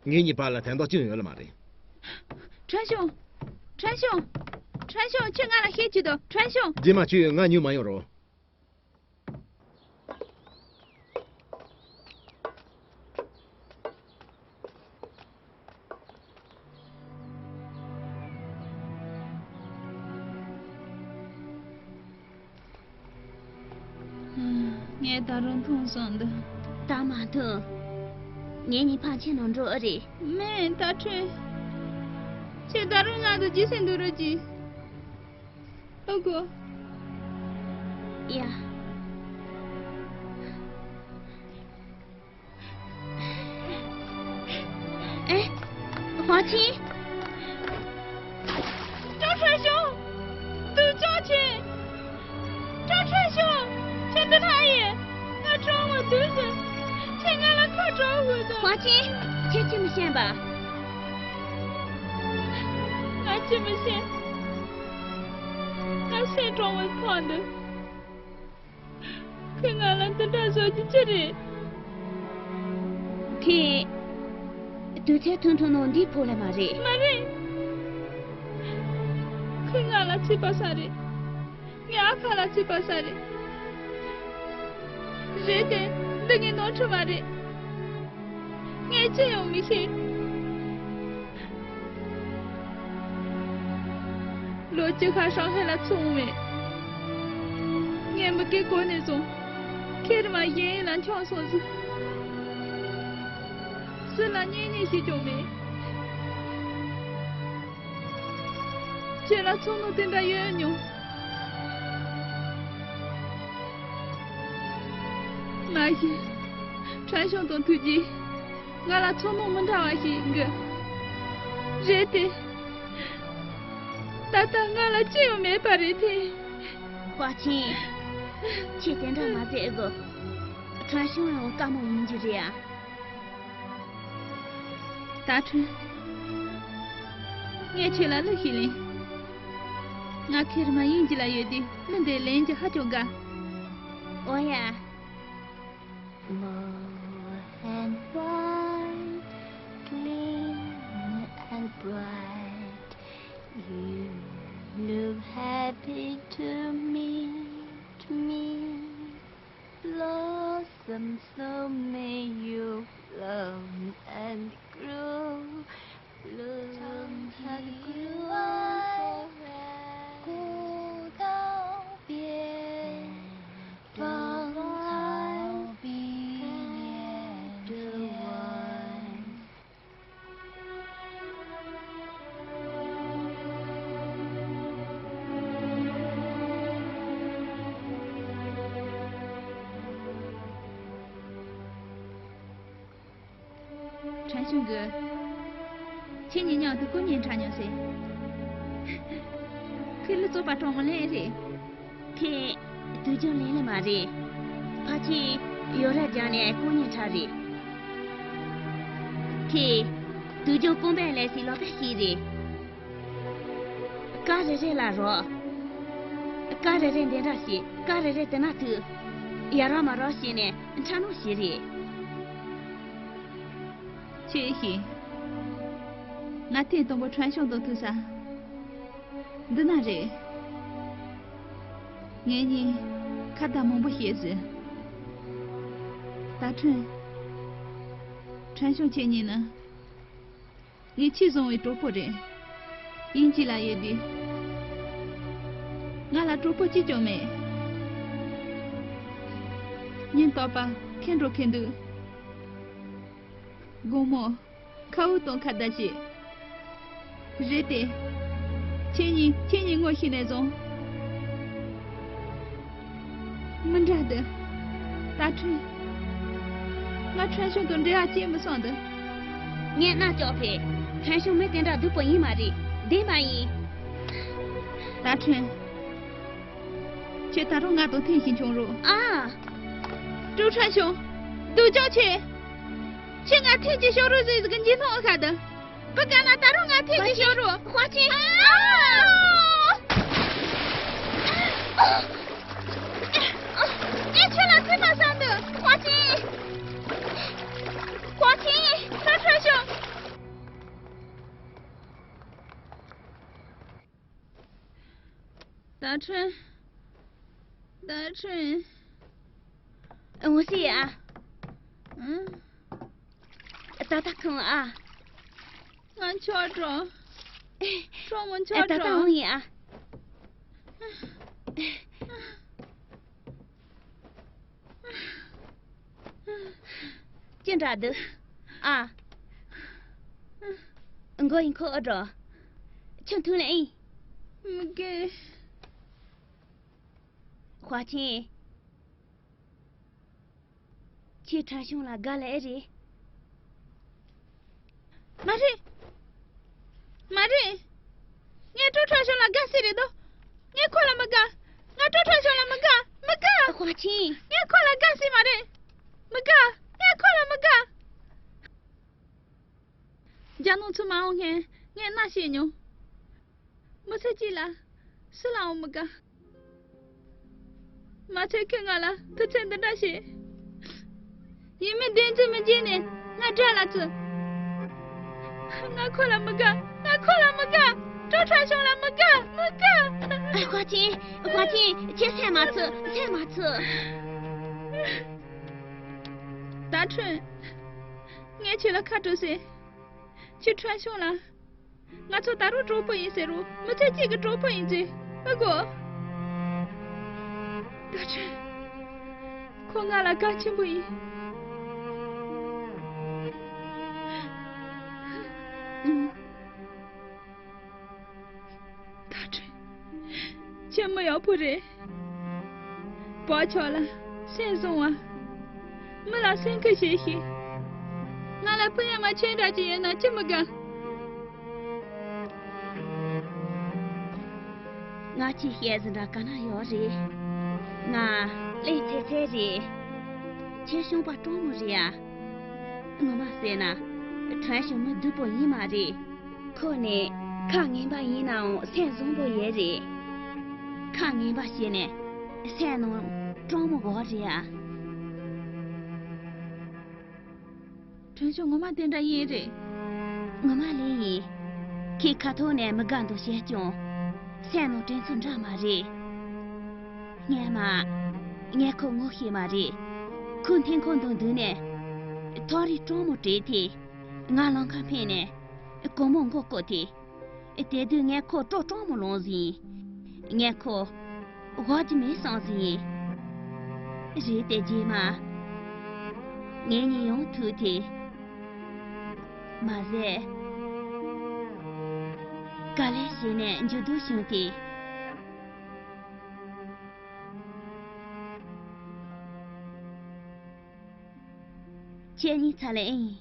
ངེད་གཉིས་བར་ལ་དོན་དག་ཅི་ཡང་ཡོད་ལ་མ་རེད། ཁྲན་ཤོང་། ཁྲན་ཤོང་། ཁྲན་ཤོང་། ཁྱོད་ང་ལ་ཤེས་ཀྱི་འདུག་ཁྲན་ཤོང་། རྗེས་མ་ཁྱོད་ང་ཉུལ་མ་ཡོང་རོགས། ངས་ད་རུང་འཐུང་སོང་འདུག་ད་མ་འཐུང་། ངེད་གཉིས་ཕར་ཕྱིན་ནང་འགྲོ་ཨེ་རེད། མེད། ད་ཁྲོས། ཁྱེད་ད་རུང་ང་དང་རྗེས་སུ་འདུག་རོགས་གྱིས། ཨ་ཁུ། ཡ། ཨེ། ཧྭ་ཆིན། ཀྲང་ཧྲན་ཤོ། སྡུག་ཅག་ཁྱེད། ཀྲང་ཧྲན་ཤོ། ཁྱེད་འདི་ན་ཡིན། ང་གྲང་མོ་དུས་སུ། ཁྱེད་ང་ལ་ཁ་གྲག་དགོས་དོ། ཧྭ་ཆིན། ཁྱེད་ཅི་མི་ཤེས་པ། ང་ཅི་མི་ཤེས། ང་སེམས་གྲོངས་པའི་ཐོག་འདི། ཁོས་ང་ལ་འདི་འདྲ་བཟོ་རྒྱུ་ཅི་རེད། ཁོས་དུས་ཚོད་ཐུང་ཐུང་ནང་འདི་ཕོག་ལེ་མ་རེད། མ་རེད། ཁོས་ང་ལ་ཚིག་པ་ཟ་རེད། ངའི་ཨ་ཕ་ལ་ཚིག་པ་ཟ་རེད། རེད་དེ། འདི་ངའི་ནོར་འཁྲུལ་མ་རེད། ངས་ཅི་ཡང་མི་ཤེས། ལོ་བཅུ་ཁ་ཧྲང་ཧའེ་ལ་ཚུར་འོང་བས། ངས་མི་སྐད་གོ་ནས་བཟུང་། ཁེར་མ་གཞན་ཡིན་ལ་འཁྱམས་སོང་ཟིག་སུ་ལ་གཉེན་ཉེ་ཞིག་ཀྱང་མེད། ཁྱེད་ལ་ཚོར་སྣང་དེ་འདྲ་ཡོད་མྱོང་། མ་གཞི། ཁྲན་ཤང་དང་ཐུག་རྗེས། ང་ལ་ཚོར་སྣང་མི་འདྲ་བ་ཞིག་འགོས། རེད་དེ། ད་ལྟ་ང་ལ་ཅི་ཡང་མེད་པ་རེད་དེ། ཧྭ་ཆིན། ཁྱེད་དེ་འདྲ་མ་བྱེད་དགོས། ཁྲན་ཤང་ཡང་དཀའ་མོ་ཡིན་གྱི་རེད་ཨ། ད་ཁྲུན། ངས་ཁྱེད་ལ་གླུ་ཞིག་ལེན། ང་ཁེར་མ་དབྱིན་ཇི་ལ་ཡོད་དུས་གླུ་འདི་ལེན་རྒྱུ་ཧ་ཅང་དགའ། འོ་ཡ། Blue and white, clean and bright, you look happy to meet me. Blossom, so may you bloom and grow. Bloom and grow forever. 风好比 ཁྲན་ཆུང་གིས་ཁྱེད་གཉིས་མཉམ་དུ་སྐུ་ཉིན་འཁྲབ་མྱོང་ཟེར། ཁོས་གླུ་བཙོག་པ་དྲང་མོ་ལེན་རེད། ཁོས་དུས་རྒྱུན་ལེན་ལེ་མ་རེད། ཕལ་ཆེར་ཡོ་ར་རྒྱག་ནས་སྐུ་ཉིན་འཁྲབ་རེད། ཁོས་དུས་རྒྱུན་ཀོང་པའི་ལས་སའི་ལག་པ་ཞིག་རེད། སྐབས་རེ་རེ་ལ་རོགས། སྐབས་རེ་རེ་འདི་འདྲ་ཞིག་སྐབས་རེ་རེ་དེ་ན་ཐུག་ཡ་རོགས་མ་རོགས་བྱས་ནས་འཁྲབ་ནོ་ཞིག་རེད། ཁྱོད་ཤེས། ང་ཐེངས་དང་པོ་ཁྲན་ཤང་དང་ཐུག་ས། འདི་ན་རེད། ངེད་གཉིས་ཁ་བརྡ་མང་པོ་བྱས་ཟིན། ད་ཁྲུན། ཁྲན་ཤང་ཁྱེད་གཉིས་ནི། ངའི་ཆེས་བཟང་བའི་གྲོགས་པོ་རེད། དབྱིན་ཇི་ལ་ཡོད་དུས། ང་ལ་གྲོགས་པོ་གཅིག་ཀྱང་མེད། ཉིན་རྟག་པར་ཁེངས་འགྲོ་ཁེངས་འདུག་དགོང་མོ། ཁ་འུ་དང་ཁ་བརྡ་བྱེད། རེད་དེ། ཁྱེད་གཉིས་ཁྱེད་གཉིས་ངོ་ཤེས་ནས་བཟུང་། མི་འདྲ་འདི། ད་ཁྲུན། ང་ཁྲུན་ཤང་དང་འབྲེལ་བ་བྱེད་མི་སོང་འདི། ངས་མནའ་བཅོག་ཕེ། ཁྲུན་ཤང་མི་དེ་འདྲ་སྡུག་པོ་ཡིན་མ་རེད། བདེན་པ་ཡིན། ད་ཁྲུན། ཁྱེད་ད་རུང་ང་དང་ཐེངས་ཤིག་མཆོང་རོགས། ཨ། ཀྲུའུ་ཁྲུན་ཤང་། སྡུག་ཅག་ཆེ། ཁྱེད་ང་ཐེངས་གཅིག་ཤོག་རོགས་ཟེར་ཟིག་གི་འཇིགས་སྣང་ཨ་ཁ་དང་། བུ་ག་ན་ད་རུང་ང་ཐེངས་གཅིག་ཤོག་རོགས། ཧྭ་ཅིན། ཨ། ངས་ཁྱོད་ལ་ཚིག་མ་བསམ་འདུག་ཧྭ་ཅིན། ཧྭ་ཅིན། ཀྲུའུ་ཁྲུན་ཤང་། ད་ཁྲུན། ད་ཁྲུན། འོ་སི་ཨ། ཨང་། ད་ད་ཁང་ཨ། ང་མཆོད་འགྲོ། གྲོགས་མོ་མཆོད་ད་ད་འགྲོ། འོང་ཡིན་ཨ། ཅི་འདྲ་འདུག་ཨ། མགོ་ཡིན་ཁོ་ཨོ་འགྲོ། ཁྱོད་ཐུག་ལེ་ཨིན། མི་དགོས། ཧྭ་ཅིན། ཁྱེད་ཁྲུན་ཤང་ལ་དགའ་ལེ་ཨེ་རེད། མ་རེད། མ་རེད། ངས་ཀྲུའུ་ཁྲུན་ཤང་ལ་དགའ་སྲིད་རེད་དོ། ངས་ཁོ་ལ་མི་དགའ། ང་ཀྲུའུ་ཁྲུན་ཤང་ལ་མི་དགའ། མི་དགའ། ཧྭ་ཅིན། ངས་ཁོ་ལ་དགའ་སྲིད་མ་རེད། མི་དགའ། ངས་ཁོ་ལ་མི་དགའ། རྒྱ་ནག་ཚུར་མ་འོང་སྔོན་ངས་མནའ་བཤད་མྱོང་། མི་ཚེ་གཅིག་ལ་སུ་ལའང་མི་དགའ། མ་ཚད་ཁོས་ང་ལ་ཐུག་ཚད་འདི་འདྲ་བྱས། ཡིན་མིན་བདེན་རྫུན་མི་འཇིགས་ནས་ང་དགྲ་ལ་བཙུད། ང་ཁོ་ལ་མི་དགའ། ང་ཁོ་ལ་མི་དགའ། ཀྲུའུ་ཁྲུན་ཤང་ལ་མི་དགའ། མི་དགའ། ཧྭ་ཅིན། ཧྭ་ཅིན། ཁྱེད་སེམས་མ་ཚིག་སེམས་མ་ཚིག་ད་ཁྲུན། ངས་ཁྱོད་ལ་ཁ་དྲོ་ཟེར། ཁྱོད་ཁྲུན་ཤང་ལ། ང་ཚོ་ད་རུང་གྲོགས་པོ་ཡིན་ཟེར་རོ། མི་ཚེ་གཅིག་གི་གྲོགས་པོ་ཡིན་ཟེར་ཨ་གོ། ད་ཁྲུན། ཁོ་ང་ལ་གལ་ཆེན་པོ་ཡིན། ད་ཁྲུན། ཁྱེད་མི་ཡག་པོ་རེད། བག་ཆགས་ལ་སེམས་བཟང་བ། མི་ལ་སེམས་ཁུར་བྱེད་ཤེས། ང་ལ་ཕུ་ཡ་མ་ཁྱེད་འདྲ་ཅིག་ཡོད་ན་ཅི་མི་དགའ། ང་ཅི་བཤད་ཟིན་འདྲ་ག་ན་ཡོད་རེད། ང་ལས་ཚེ་ཚེ་རེད། ཁྱེད་གཞོན་པ་སྤྲང་མོ་རེད་ཡ། ངོ་མ་ཟེར་ན། ཁྲུན་ཤང་མི་སྡུག་པོ་ཡིན་མ་རེད། ཁོ་ནི་ཁ་ངན་པ་ཡིན་ནའང་སེམས་བཟང་པོ་ཡོད་རེད། ཁ་ངན་པ་བྱས་ནས་སེམས་ནང་སྤྲང་མོ་གོ་རེད་ཨ། ཁྲུན་ཤང་ངོ་མ་དེ་འདྲ་ཡིན་རེད། ངོ་མ་ལོས་ཡིན། ཁོས་ཁ་ཐོག་ནས་མི་དགའ་འདུག་བཤད་ཀྱང་། སེམས་ནང་དྲན་ཚུལ་འདྲ་མ་རེད། སྔོན་མ། ངས་ཁོ་ངོ་ཤེས་མ་རེད། ཁོའི་མཐིལ་ཁོག་འདུག་འདུག་ནས། ཐག་རིང་སྤྲང་མོ་བྲོས་ཏེ། ང་ལམ་ཁ་འཕེན་ནས། གོང་མོ་མགོ་བསྐོར་ཏེ། དེ་དུས་ངས་ཁོ་སྤྲང་སྤྲང་མོ་ལངས་ཟིན། ངས་ཁོ། དགའ་རྒྱུ་མེད་བསམ་ཟིན། རེད་དེ་རྗེས་མ། ངེད་གཉིས་ཡང་ཐུག་སྟེ། མ་ཟད། དཀའ་ལས་བྱས་ནས་འགྱུར་ལྡོག་བྱུང་སྟེ། ཁྱེད་གཉིས་ཚ་ལེ་ཨིན།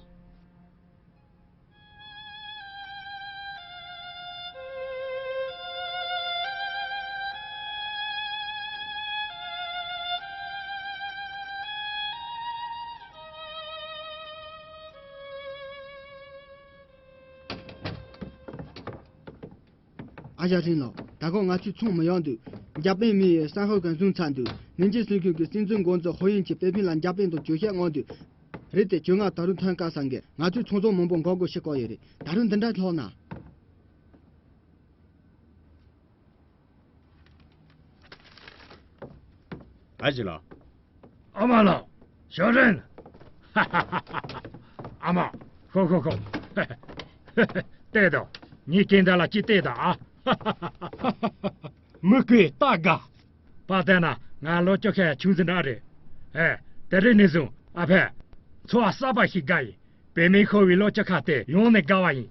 ཨ་ཞང་ཧྲིན་ལགས། ད་ག་ང་ཚོའི་ཚོང་མི་ཡོང་དུས། འཇར་པན་མི་ཡིས་ས་ཧོ་གན་བཟུང་ཚར་དུས། ནིང་ཅི་སྲིད་གཞུང་གི་སྲིད་འཛིན་འགོ་གཙོ་ཧོ་ཡིན་གྱིས་པེ་ཕིན་ལ་འཇར་པན་དང་གྱོད་བཤད་གནང་དུས། རེད་དེ་གྱོད་ང་ད་རུང་ཐོན་དཀའ་ས་འགས་ང་ཚོའི་ཚོང་ཚོགས་མང་པོ་འགོག་དགོས་ཤེས་ཀྱི་ཡོད་རེད། ད་རུང་འདི་འདྲ་ལྷག་ན། ཨ་ཅེ་ལགས། ཨ་མ་ལགས། ཞའོ་རེན། ཨ་མ། ཤོག་ཤོག་ཤོག་བལྟས་དང་། ངའི་སྐད་འདི་ལ་ཅིག་བལྟས་དང་ཨ། མི་ཁོས་ལྟ་དགའ། ཕར་བལྟས་ན་ང་ལོ་བཅུ་ཁ་ཆུང་ཙི་འདྲ་རེད། ཨེ། དེ་རིང་ནས་བཟུང་ཨ་ཕས་འཚོ་བ་གསར་པ་ཞིག་དགའ་ཡིན། བུད་མེད་ཤོར་བའི་ལོ་བཅུ་ཁ་དེ་ཡོང་ནས་དགའ་བ་ཡིན།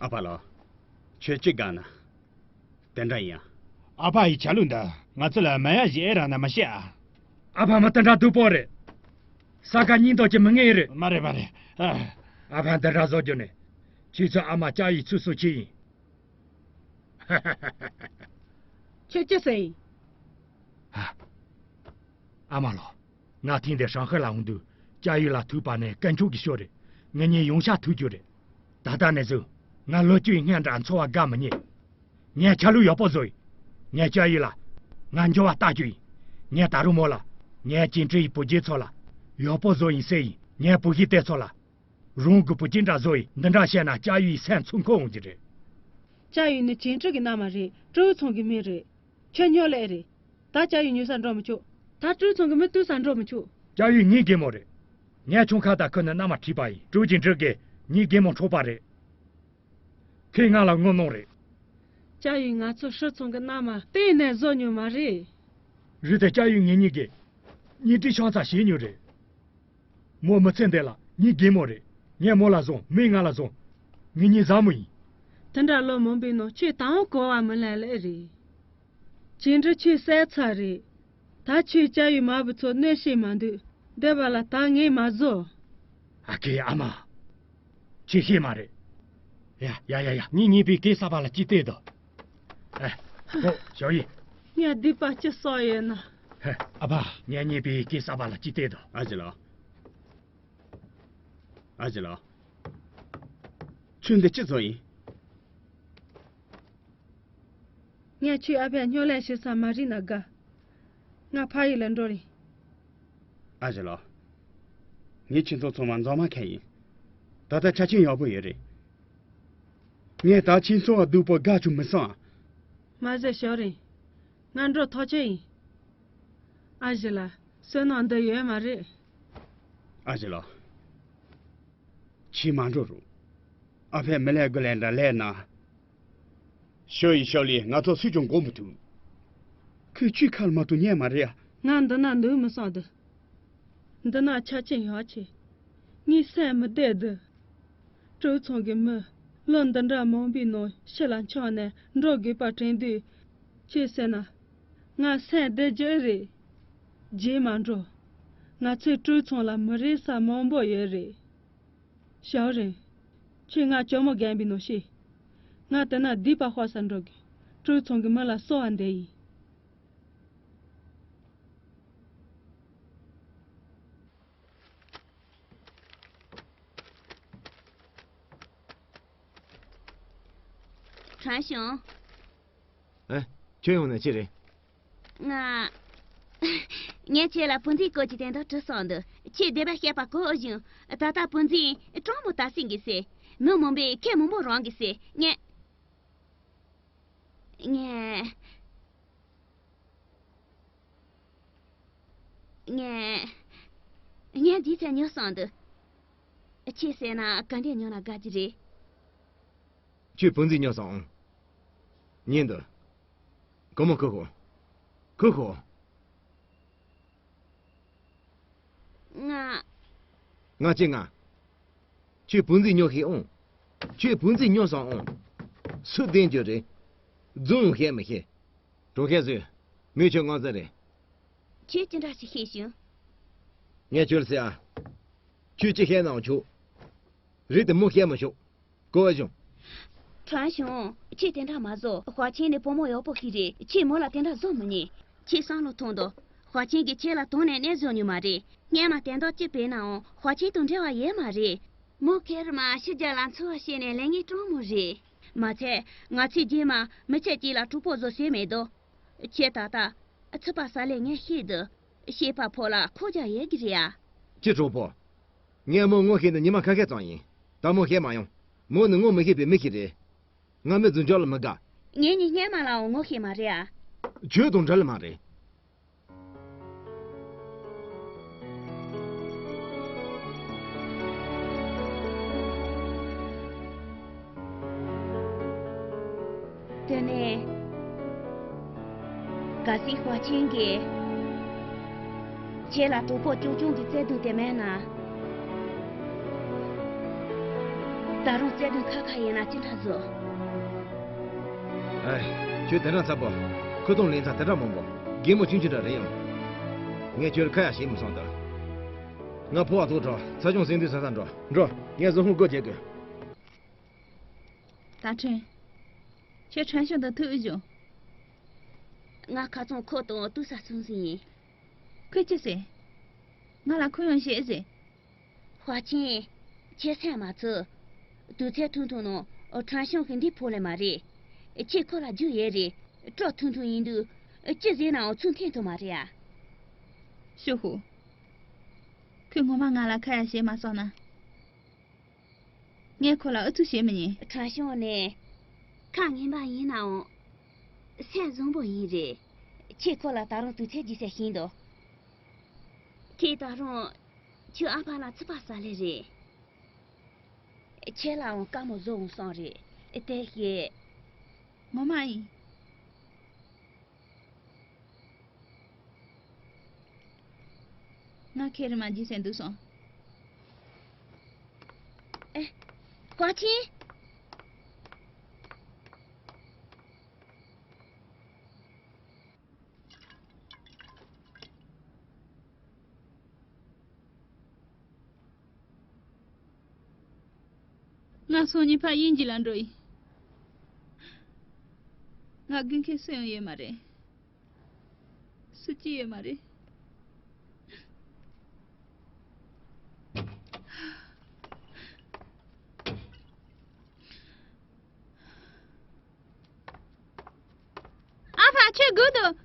ཨ་ཕ་ལགས། ཁྱོད་ཅི་དགའ་ན། དེ་འདྲ་ཡིན་ཨ། ཨ་ཕ་ཡི་ཆ་ལུགས་འདི་ང་ཚོ་ལ་མ་ཡ་ཞིག་ཨེ་རག་ན་མ་ཤེས་ཨ། ཨ་ཕ་མ་དེ་འདྲ་སྡུག་པོ་རེད། ས་ཁ་སྙིང་སྟོབས་ཀྱི་མི་ངན་རེད། མ་རེད་མ་རེད་ཨ། ཨ་ཕ་འདི་འདྲ་བཟོ་རྒྱུ་ནི། ཁྱེད་ཚོ་ཨ་མ་ལྕགས་ཡོས་ཚུགས་སུ་ཁྱེར་ཡིན། ཁྱོད་ཅི་ཟེར་ཡིན། ཨ་མ་ལགས། ང་ཐེངས་འདིར་ཧྲང་ཧའེ་ལ་འོང་དུས་ལྕགས་ཡོས་ལ་ཐུག་པ་ནི་དཀོན་མཆོག་གི་ཞོ་རེད། ངེད་གཉིས་ཡོང་ཤག་ཐུག་རྒྱུ་རེད། ད་ལྟ་ནས་བཟུང་ང་ལོ་བཅུའི་སྔོན་འདྲ་འཚོ་བ་དགའ་མི་ཉན། ངས་ཆ་ལུགས་ཡག་པོ་བཟོ་ཡིན། ངས་ལྕགས་ཡོས་ལ་ང་འགྱུར་བ་བཏང་རྒྱུ་ཡིན། ངས་ད་རུང་མོ་ལ། ངས་ཅིན་ཀྲི་ཡི་བུ་རྒྱུད་ཚོ་ལ་ཡག་པོ་བཟོ་ཡིན་ཟེར་ཡིན། ངས་བུ་གཞི་དེ་ཚོ་ལ། རང་གི་བུ་ཅི་འདྲ་བཟོ་ཡིན་འདི་འདྲ་བཤད་ན་ལྕགས་ཡོས་སེམས་ཚུར་འཁོར་འོང་གི་རེད། ལྕགས་ཡོས་ནི་ཅིན་ཀྲི་གི་མནའ་མ་རེད། ཀྲོའུ་ཚང་གི་མི་རེད། ཁྱོད་སྨྱོ་ལེ་རེད། ད་ལྕགས་ཡོས་ཉོ་ས་འགྲོ་མི་ཆོག་ད་ཀྲོའུ་ཚང་གི་མི་བཏུལ་ས་འགྲོ་མི་ཆོག་ལྕགས་ཡོས་ངའི་རྒན་མོ་རེད། ངས་ཆུང་ཁ་དང་ཁོ་ནི་མནའ་མ་བྲིས་པ་ཡིན། ཀྲོའུ་ཅིན་ཀྲི་གིས་ངའི་རྒན་མོ་འཕྲོག་པ་རེད། ཁོས་ང་ལ་དངུལ་གནང་རེད། ལྕགས་ཡོས་ང་ཚོ་ཧྲི་ཚང་གི་མནའ་མ་གཏན་ནས་བཟོ་མྱོང་མ་རེད། རེད་དེ་ལྕགས་ཡོས་ངེད་གཉིས་ཀྱིས་གཉེན་སྒྲིག་ཆང་ས་བྱས་མྱོང་རེད། མོ་མི་ཚེ་འདི་ལ་ངའི་རྒན་མོ་རེད། ངས་མོ་ལ་བཟང་། མོས་ང་ལ་བཟང་། ངེད་གཉིས་བཟང་མོ་ཡིན། དེ་འདྲ་ལོ་མང་པོའི་ནང་ཁྱོས་ད་འོང་གོ་བ་མི་ལེན་ལེ་རེད། ཅིན་ཀྲི་ཁྱོད་བསད་ཚར་རེད། ད་ཁྱོས་ལྕགས་ཡོས་མ་བུ་ཚོ་གནོད་བྱེད་མ་འདུག་བསྡད་པ་ལ་ད་ངས་མ་བཟོ། ཨ་ཁེ་ཨ་མ། ཁྱོད་ཤེས་མ་རེད། ཡ་ཡ་ཡ་ཡ། ངས་ཉེས་པའི་གེ་གསར་པ་ལ་ཅི་བལྟས་དོ། ཨེ། ཧོ་ཞའོ་ཡི། ངས་སྡིག་པ་ཅི་བསགས་ཡོད་ན། ཧེ། ཨ་ཕ། ངས་ཉེས་པའི་གེ་གསར་པ་ལ་ཅི་བལྟས་དོ། ཨ་ཅེ་ལགས། ཨ་ཅེ་ལགས། ཁྱོད་འདི་ཅི་བཟོ་ཡིན། ངས་ཁྱོའི་ཨ་ཕས་སྨྱོ་ལས་བྱེད་ས་མ་རིག་ན་དགའ། ང་ཕ་ཡུལ་ལ་འགྲོ་རེད། ཨ་ཅེ་ལགས། ངས་ཁྱེད་ཚོ་ཚང་མ་མཛངས་མ་ཁས་ཡིན། ད་ལྟ་ཆ་རྐྱེན་ཡག་པོ་ཡོད་རེད། ངས་ད་ཁྱེད་ཚོ་བ་སྡུག་པོ་དགའ་བཅུག་མི་སོང་ཨ། མ་ཟད་ཞའོ་རིན། ང་འགྲོ་ཐག་ཆོད་ཡིན། ཨ་ཞེ་ལགས། བསོད་ནམས་འདི་ཡོད་མ་རེད། ཨ་ཅེ་ལགས། ཁྱེད་མ་འགྲོ་རུང་། ཨ་ཕས་མི་ལས་དགུ་ལས་འདྲ་ལས་ན། ཞའོ་ཡི་ཞའོ་ལི་ང་ཚོ་སུས་ཀྱང་འགོག་མི་ཐུབ། ཁོས་ཁྱོའི་ཁ་ལ་མ་གཏོགས་ཉན་མ་རེད་ཨ། ང་འདི་ན་འདུག་མི་སོང་འདི། འདི་ན་ཆ་རྐྱེན་ཡག་ཆེ། ངའི་སེམས་མི་བདེ་འདི། ཀྲོའུ་ཚང་གི་མི་ལོ་འདི་འདྲ་མང་པོའི་ནང་ཕྱི་ལ་འཁྱམས་ནས་འགྲོ་དགོས་པ་དྲན་དུས། ཅི་ཟེར་ན། ང་སེམས་བདེ་རྒྱུ་རེད། རྗེས་མ་འགྲོ། ང་ཚོའི་ཀྲོའུ་ཚང་ལ་མི་རེ་ས་མང་པོ་ཡོད་རེད། ཞའོ་རིན། ཁྱོས་ང་ཇོ་མོ་རྒན་པའི་ནང་བཤད། ང་དེ་ན་སྡིག་པ་དཔག་ས་འགྲོ་གི། ཀྲོའུ་ཚང་གི་མི་ལ་གསོལ་བ་འདེབས་ཡིན། ཁྲང་ཞུང་། ཨེ། ཁྱོད་ཡོང་ནས་ཅི་རེད། ང་། ངས་ཁྱེད་ལ་བུ་འཛིན་སྐོར་གྱི་དོན་དག་དྲི་སོང་འདུག་ཁྱེད་བདེན་པ་བཤད་པ་གོ་ཨུ་བཞིན། ད་ལྟ་བུ་འཛིན་གྲོགས་མོ་ད་སྲིང་གི་ཟེར། མི་མང་པོས་ཁས་མང་པོ་རང་གི་ཟེར། ངས། ངས། ངས། ངས་འདི་ཚད་ཉོ་སོང་འདུག་ཁྱེད་ཟེར་ན་ག་འདྲས་ཉོ་ན་དགའ་གི་རེད། ཁྱོད་བུ་འཛིན་ཉོ་སོང་། ཉན་འདུག་སྒོར་མོ་ཁུར་ཤོག་ཁུར་ཤོག་ང་། ང་ཅི་ང་། ཁྱོད་བུ་འཛིན་ཉོ་ཤེས་ཨང་། ཁྱོད་བུ་འཛིན་ཉོ་སོང་ཨང་། སུ་བདེན་རྒྱུ་རེད། རྫུན་ཡང་བཤད་མི་ཤེས། གྲོང་ཁྱེར་ཟོས། མོས་ཁྱོད་ངོ་ཚ་རེད། ཁྱོད་ཅི་འདྲ་ཞིག་ཤེས་བྱུང་། ངས་ཁྱོད་ཟེར་ཨ། ཁྱོད་ཅི་བཤད་ནའང་ཆོག་རེད་དེ་མོ་བཤད་མི་ཆོག་གོ་བ་བྱུང་། ཁྲང་ཞུང་། ཁྱེད་དེ་འདྲ་མ་བཟོ། ཧྭ་ཆིང་ནི་བུ་མོ་ཡག་པོ་ཞིག་རེད། ཁྱེད་མོ་ལ་དེ་འདྲ་བཟོ་མི་ཉན། ཁྱེད་བསམ་བློ་ཐོངས་དང་། ཧྭ་ཆིང་གིས་ཁྱེད་ལ་དོན་ནས་རྣལ་འབྱོར་ཉོས་མ་རེད། སྔོན་མ་དོན་དག་ཅི་བྱས་ནའང་ཧྭ་ཆིང་དང་འབྲེལ་བ་ཡོད་མ་རེད། མོ་ཁེར་མ་ཕྱི་རྒྱལ་ལ་འཚོ་བ་བྱས་ནས་ལས་ངན་སྤྲང་མོ་རེད། མ་ཚད་ང་ཚོའི་རྗེས་མ་མི་ཚེ་གཅིག་ལ་གྲོགས་པོ་བཟོ་སྲོལ་མེད་དོ། ཁྱེད་ད་ལྟ་ཚིག་པ་ཟ་ལེ་ངས་ཤེས་དོ། བཤད་པ་ཕོ་ལ་ཁོག་རྒྱ་ཡོད་ཀྱི་རེད་ཡ། ཅི་གྲོགས་པོ། ངས་མོ་ངོ་ཤེས་ནི་ཉི་མ་ཁ་ཤས་ཙམ་ཡིན། ད་མོ་ཤེས་མ་ཡོང་། མོ་ནི་ངོ་མི་ཤེས་པའི་མི་ཞིག་རེད། ང་མི་རྫུན་སྐྱོན་ལ་མི་དགའ། ངས་ནི་སྔན་མ་ལའང་ངོ་ཤེས་མ་རེད་ཨ། ཁྱོད་དང་འབྲེལ་ལ་མ་རེད། དེ་ནས། གལ་སྲིད་ཧྭ་ཆིན་གྱིས་ཁྱེད་ལ་གྲོགས་པོ་རྐྱང་རྐྱང་གི་བརྩེ་དུང་དེ་མེད་ན། ད་རུང་བརྩེ་དུང་ཁ་ཁ་ཡིན་ན་ཅི་འདྲ་བཟོ། ཨེ། ཁྱོད་དེ་འདྲ་འཚབ་པོ། ཁུ་ཏོང་ལེན་ཚ་དེ་འདྲ་མང་པོ། གད་མོ་ཆུང་ཆུང་འདྲ་རེད་ཡོང་། ངས་ཁྱོད་ཁ་ཡ་བྱེད་མི་སོང་ད། ང་ཕོ་བ་ཐུག་འགྲོ། ཚ་ཆུང་སེང་དུས་ས་ས་འགྲོ། འགྲོ། ངས་བཟོ་ཁུངས་སྒོ་འབྱེད་དགོས། ད་ཁྲེན། ཁྱེད་ཁྲེན་ཤང་དང་ཐུག་ཨེ་བྱུང་། ང་ཁ་ཚང་ཁོ་དང་ཏུའུ་ས་སུང་ཟིན་ཡིན། ཁོས་ཅི་ཟེར། ང་ལ་ཁོ་ཡང་བཤད་ཟེར། ཧྭ་ཆིན། ཁྱེད་སེམས་མ་ཚུགས། དུས་ཚོད་ཐུང་ཐུང་ནང་ཁྲེན་ཤང་གི་འདི་ཕོ་ལེ་མ་རེད། ཁྱེད་ཁོ་ལ་རྒྱུས་ཡོད་རེད། སྤྲོ་ཐུང་ཐུང་ཡིན་དུས་ཅི་ཟེར་ནའང་ཚུར་འཐེན་ཐུབ་མ་རེད་ཨ། ཞུ་ཧུ། ཁོས་ངོ་མ་ང་ལ་ཁ་ཡ་བྱེད་མ་སོང་ན། ངས་ཁོ་ལ་ཨུ་ཚུགས་བྱེད་མི་ཉན། ཁྲ་ཤོང་ནས་ཁ་ངན་པ་ཡིན་ནའང་སེམས་བཟང་པོ་ཡིན་རེད། ཁྱེད་ཁོ་ལ་ད་རུང་དུས་ཚོད་རྒྱུས་ཟེར་ཤིང་འདུག་ཁྱེད་ད་རུང་ཁྱོད་ཨ་ཕ་ལ་ཚིག་པ་ཟ་ལེ་རེད། ཁྱེད་ལའང་དཀའ་མོ་བཟོ་འོང་སོང་རེད་དེ་ཞེས། ངོ་མ་ཡིན། ང་ཁེར་མ་འཇིགས་སེམས་འདུག་སོང་། ཨེ། ཧྭ་ཆིན། ང་སང་ཉིན་ཕར་དབྱིན་ཇི་ལ་འགྲོ་ཡིན། ང་དགོས་མཁན་སུ་ཡང་ཡོད་མ་རེད། སུ་གཅིག་ཡོད་མ་རེད། ཨ་ཕ་ཁྱོད་སྒུག་དང་།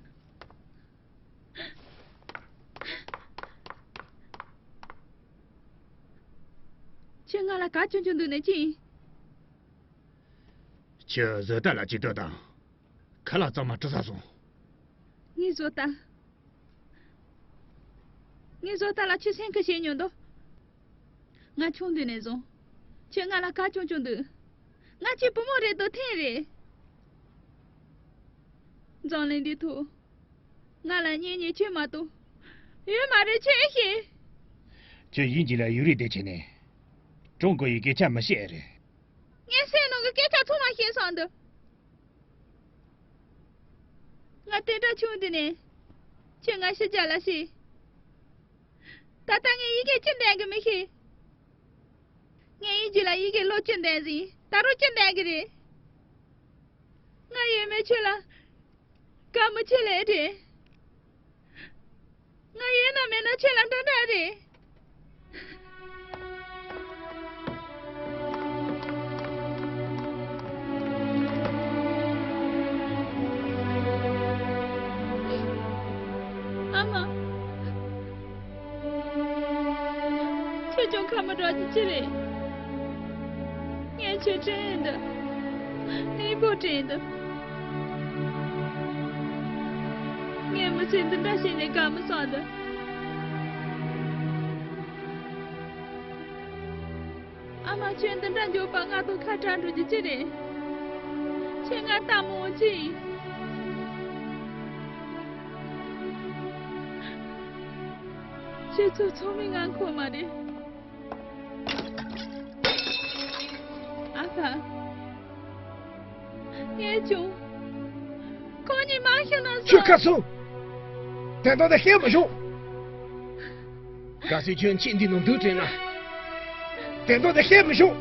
ཁྱོད་ང་ལ་ག་བྱུང་བྱུང་འདུག་ནས་ཅི་ཡིན། ཁྱོད་བཟོ་ལྟ་ལ་ཅི་ལྟོས་དང་། ཁ་ལག་གཙང་མ་བཀྲུ་ས་སོང་། ངའི་བཟོ་ལྟ། ངའི་བཟོ་ལྟ་ལ་ཁྱོད་སེམས་ཁུར་བྱེད་མྱོང་དོ། ང་ཆུང་དུས་ནས་བཟུང་། ཁྱོད་ང་ལ་ག་བྱུང་བྱུང་འདུག་ང་ཁྱོད་བུ་མོ་རེད་དོ་ཐེངས་རེད། འཛམ་གླིང་འདི་ཐོག་ང་ལ་གཉེན་ཉེ་ཁྱོད་མ་གཏོགས་ཡོད་མ་རེད་ཁྱོད་ཨེ་ཤེས། ཁྱོད་དབྱིན་ཇི་ལ་ཡིག་རིགས་བསྡད་བྱས་ནས། ཀྲུང་གོ་ཡི་སྐད་ཆ་མི་ཤེས་ཨེ་རེད། ངའི་སེམས་ནང་གི་སྐད་ཆ་ཚང་མ་ཤེས་སོང་འདུག་ང་དེ་འདྲ་ཆུང་དུས་ནས་ཁྱོད་ང་ཕྱི་རྒྱལ་ལ་ཤི། ད་ལྟ་ངས་ཡི་གེ་ཅི་འདོན་གི་མི་ཤེས། ངས་དབྱིན་ཇི་ལ་ཡི་གེ་ཀློག་ཅི་འདོན་ཟིན་ད་རུང་ཅི་འདོན་གི་རེད། ང་ཡོད་མེད་ཁྱོད་ལ་དགའ་མོ་ཆེ་ལས་རེད། ང་ཡོད་ན་མེད་ན་ཁྱོད་ལ་འདྲ་འདྲ་རེད། ཨ་མ། ཁྱོད་ཀྱང་ཁ་མི་འདྲ་གི་ཅི་རེད། ངས་ཁྱོད་དྲན་འདུག་ནས་པོ་དྲན་འདུག་ངས་མི་ཚེ་འདི་འདྲ་བྱས་ནས་དགའ་མི་སོང་འདུག་ཨ་མ་ཁྱོད་འདི་འདྲ་མགྱོགས་པ་ང་དང་ཁ་བྲལ་འགྲོ་རྒྱུ་ཅི་རེད། ཁྱོད་ང་ལྟ་མོ་ཅི་ཡིན། ཁྱེད་ཚོ་ཚང་མས་ང་མཁོ་མ་རེད། ཨ་ཕ། ངས་ཀྱང་ཁོང་གཉིས་མ་ཤི་ན་བཟང་། ཁྱོད་ཁ་སོང་། དོན་དག་དེ་བཤད་མི་ཤོག་གལ་སྲིད་ཁྱོད་ཁྱིམ་འདི་ནང་འདུག་དྲན་ན། དོན་དག་དེ་བཤད་མི་ཤོག་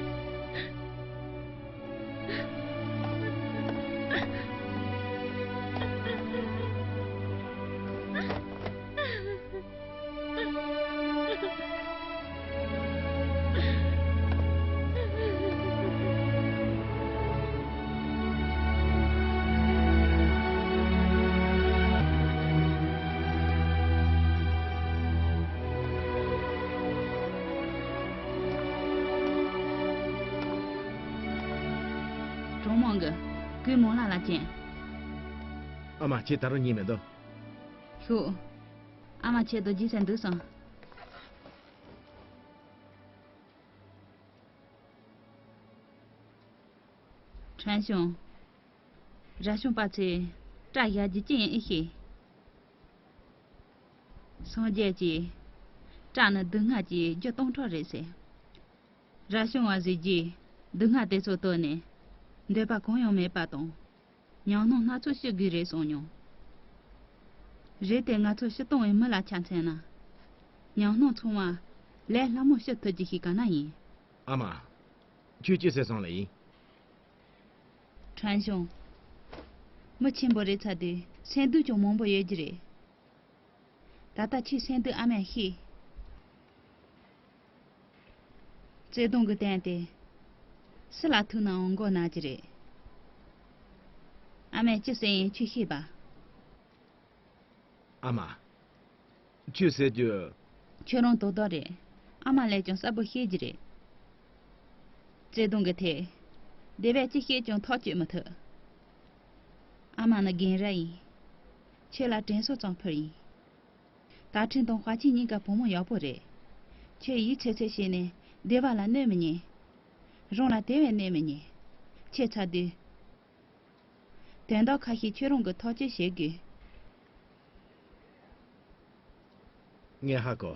གི། གུས་མོ་ལ་ལ་ཅན། ཨ་མ་ཁྱེད་ད་རུང་གཉིད་མི་འདུག་ཤོག་ཨ་མ་ཁྱེད་དོ་རྗེས་ཟེར་འདུག་སོང་། ཁྲན་ཤོང་། ར་ཤོང་པ་ཚོས་སྐྲ་བཞར་རྒྱུ་ཅི་ཡིན་ཨེ་ཤེས། སངས་རྒྱས་ཀྱིས་སྐྲ་ནི་སྡུག་བསྔལ་གྱི་རྒྱུ་སྟོང་ཕྲག་རེད་ཟེར། ར་ཤོང་བ་ཟེར་རྒྱུས་སྡུག་བསྔལ་དེ་ཚོ་བཏོན་ནས་འདོད་པ་གང་ཡང་མེད་པ་དང་ཉམས་སྣང་སྣ་ཚོགས་ཤི་དགོས་རེད་གསུངས་མྱོང་། རེད་དེ་ང་ཚོ་ཤི་སྟོང་བའི་མི་ལ་ཆ་མཚོན་ན། ཉམས་སྣང་ཚང་མ་ལས་སླ་མོ་ཤི་ཐུབ་ཀྱི་ཤིག་ག་ན་ཡིན། ཨ་མ། ཁྱོད་ཅི་ཟེར་སོང་ལ་ཡིན། ཁྲན་ཤོང་། མི་ཆེན་པོ་རེད་ཚ་དུས་སེམས་སྡུག་ཅུང་མང་པོ་ཡོད་ཀྱི་རེད། ད་ལྟ་ཁྱོད་སེམས་སྡུག་ཨ་མས་ཤེས། བརྩེ་དུང་གི་རྟེན་དེ་སུ་ལ་ཐུག་ནའང་མགོ་ན་གི་རེད། ཨ་མས་ཅི་ཟེར་ཡིན་ཁྱོད་ཤེས་པ། ཨ་མ། ཁྱོད་ཟེར་རྒྱུ། ཁྱོད་རང་དོ་དོ་རེད། ཨ་མ་ལས་ཀྱང་གསལ་པོ་ཤེས་ཀྱི་རེད། བརྩེ་དུང་གི་ཐད། དེ་བས་ཅི་བཤད་ཀྱང་ཐག་གཅོད་མི་ཐུབ། ཨ་མ་ནི་རྒན་རབས་ཡིན། ཁྱོད་ལ་དྲན་གསོ་ཙམ་ཕུལ་ཡིན། ད་ཁྲིན་དང་ཧྭ་ཆིན་གཉིས་ཀ་བུ་མོ་ཡག་པོ་རེད། ཁྱོད་ཡིད་ཆེས་ཆེས་བྱས་ནས་སྡེ་བ་ལ་གནོད་མི་ཉན། རང་ལ་དེ་བས་གནོད་མི་ཉན། ཁྱོད་ཚ་དུས། དོན་དག་ཁ་ཤས་ཁྱོད་རང་གིས་ཐག་གཅོད་བྱེད་དགོས། ངས་ཧ་གོ།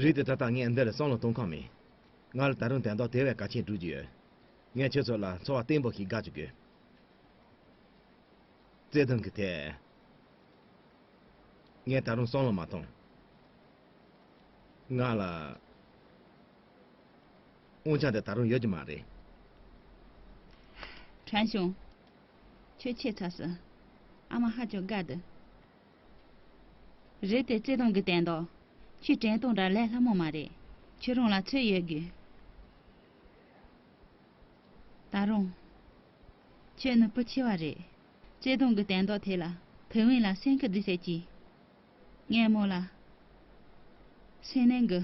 རེད་དེ་ད་ལྟ་ངས་འདི་ལ་བསམ་བློ་གཏོང་ཁོམ་མེད། ང་ལ་ད་རུང་དོན་དག་དེ་བས་གལ་ཆེན་སྒྲུབ་རྒྱུ་ཡོད། ངས་ཁྱོད་ཚོ་ལ་འཚོ་བ་བརྟན་པོ་ཞིག་དགའ་བཅུག་དགོས། བརྩེ་དུང་གི་ཐད། ངས་ད་རུང་བསམ་བློ་མ་ཐོངས། ང་ལ་དབང་ཆ་འདི་ད་རུང་ཡོད་ཀྱི་མ་རེད། ཁྲན་ཤོང་། ཁྱོད་ཆེ་ཚ་སི། ཨ་མ་ཧ་ཅང་དགའ་འདུག་རེད་དེ་བརྩེ་དུང་གི་དོན་དག་ཁྱོད་དྲན་སྟངས་འདྲ་ལས་སླ་མོ་མ་རེད། ཁྱོད་རང་ལ་ཚོད་ཡོད་དགོས། ད་རུང་། ཁྱོད་ནི་བུ་ཆེ་བ་རེད། བརྩེ་དུང་གི་དོན་དག་དེ་ལ་ཕུན་ཝེ་ལ་སེམས་ཁུར་འདི་ཟེར་གྱིས། ངས་མོ་ལ། སེམས་ནན་གི།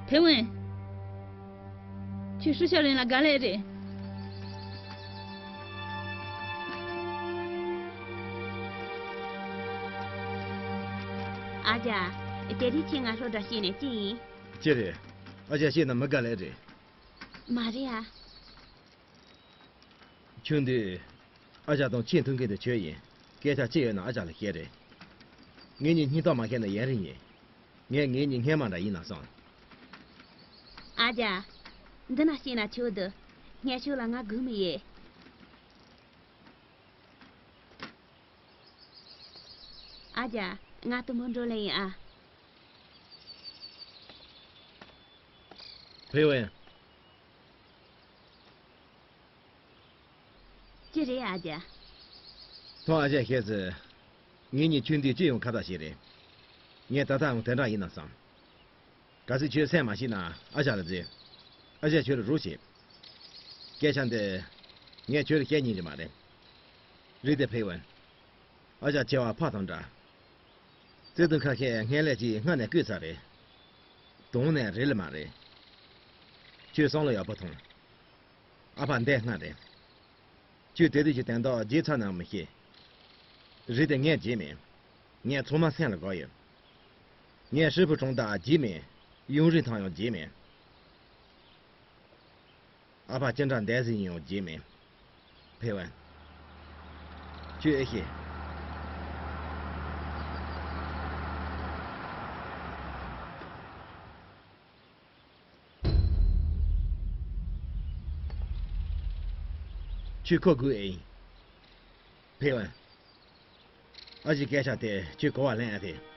ཕུན་ཝེ། ཁྱོད་ཧྲི་ཤ་རིན་ལ་དགའ་ལས་རེད། ཨ་ཅག་དེ་རིང་ཁྱེད་ང་ཧྲོ་འདྲ་བྱས་ནས་ཅི་ཡིན། ཅི་རེད། ཨ་ཅག་བཤད་ན་མི་དགའ་ལས་རེད། མ་རེད་ཨ། ཆུང་དུས། ཨ་ཅག་དང་ཆེས་མཐུན་མཁན་དེ་ཁྱོད་ཡིན། སྐད་ཆ་ཅི་ཡོད་ན་ཨ་ཅག་ལ་བཤད་རེད། ངེད་གཉིས་སྙིང་སྟོབས་མ་ཁེལ་ན་ཡུན་རིང་ཡིན། ངས་ངེད་གཉིས་སྔས་མ་འདྲ་ཡིན་ན་བསམ། ཨ་ཅག་འདི་ན་བཤད་ན་ཆོག་འདུག་སྔས་ཆོག་ལ་ང་སྒུག་མི་ཡེ། ཨ་ཅག་ང་དུ་མོ་འགྲོ་ལེ་ཡིན་ཨ། ཕུན་ཝེ། ཅི་རེད་ཨ་ཅག་ཐོག་ཨ་ཅག་བཤད་ཚེ། ངེད་གཉིས་ཆུང་དུས་ཅི་ཡོང་ཁ་བརྡ་བྱས་རེད། ངས་ད་ལྟའང་དེ་འདྲ་ཡིན་ན་བསམ། གལ་སྲིད་ཁྱོད་སེམས་མ་ཞིག་ན་ཨ་ཅག་ལ་འཛིན། ཨ་ཅག་ཁྱོད་ལ་རོགས་བྱེད། སྐད་ཆ་འདི། ངས་ཁྱོད་ལ་བཤད་སྙིང་རེ་མ་རེད། རེད་དེ་ཕུན་ཝེ། ཨ་ཅག་ཆེ་བ་ཕ་དང་འདྲ། བརྩེ་དུང་ཁ་ཤས་སྔན་ལས་ཀྱིས་སྔ་ནས་བརྐུས་ཚར་རེད། དོང་ནས་རེད་ལ་མ་རེད། ཁྱོད་བསམ་བློ་ཡག་པོ་ཐོངས། ཨ་ཕ་འདས་སྔ་རེད། ཁྱོད་དེ་དུས་ཀྱི་དོན་དག་བརྗེད་ཚར་ནའང་མི་ཤེས། རེད་དེ་ངས་བརྗེད་མེད། ངས་ཚང་མ་སེམས་ལ་བསྒོར་ཡོད། ངས་ཧྲིལ་པོ་གྲོང་རྡལ་བརྗེད་མེད། ཡུན་རིང་ཐང་ཡང་བརྗེད་མེད། ཨ་ཕ་ཅི་འདྲ་འདས་ཟིན་ཡང་བརྗེད་མེད། ཕུན་ཝེ། ཁྱོད་ཨེ་ཤེས། ཁྱོད་ཁོ་དགོས་ཨེ་ཡིན། ཕུན་ཝེ། ཨ་ཅག་སྐད་ཆ་དེ་ཁྱོད་གོ་བ་ལེན་ཨ་ཕི།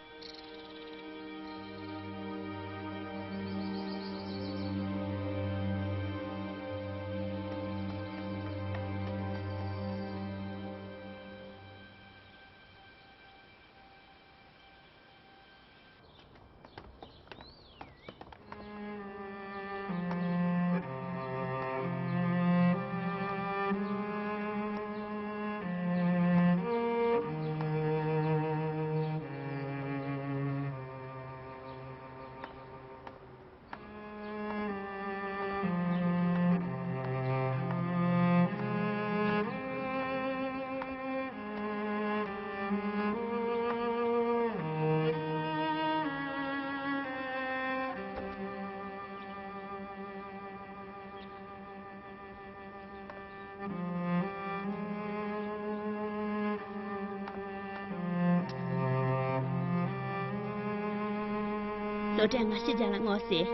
ལོ་ཀྲན་ང་ཕྱི་རྒྱལ་ལ་མངགས་ཟེར།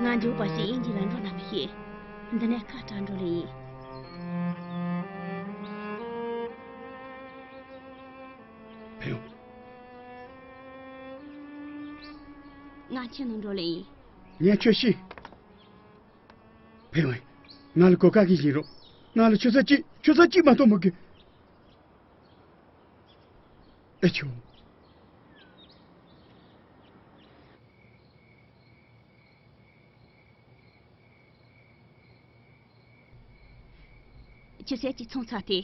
ང་འཇུག་པ་ཞིག་དབྱིན་ཇི་ལ་འགྲོ་ན་མི་ཤེས། འདི་ནས་ཁ་གྲག་འགྲོ་ལེ་ཡིན། ཕེ་ཡོང་། ང་ཁྱེད་ནང་འགྲོ་ལེ་ཡིན། ངས་ཁྱོད་ཤེས། ཕེ་ཡོང་། ང་ལ་གོ་སྐབས་ཤིག་བྱིན་རོགས། ང་ལ་ཆུ་ཚོད་གཅིག་ཆུ་ཚོད་གཅིག་མ་གཏོགས་མི་དགོས། ཨེ་ཆོ། ཆུ་ཚོད་གཅིག་ཚོང་ཚར་ཏེ།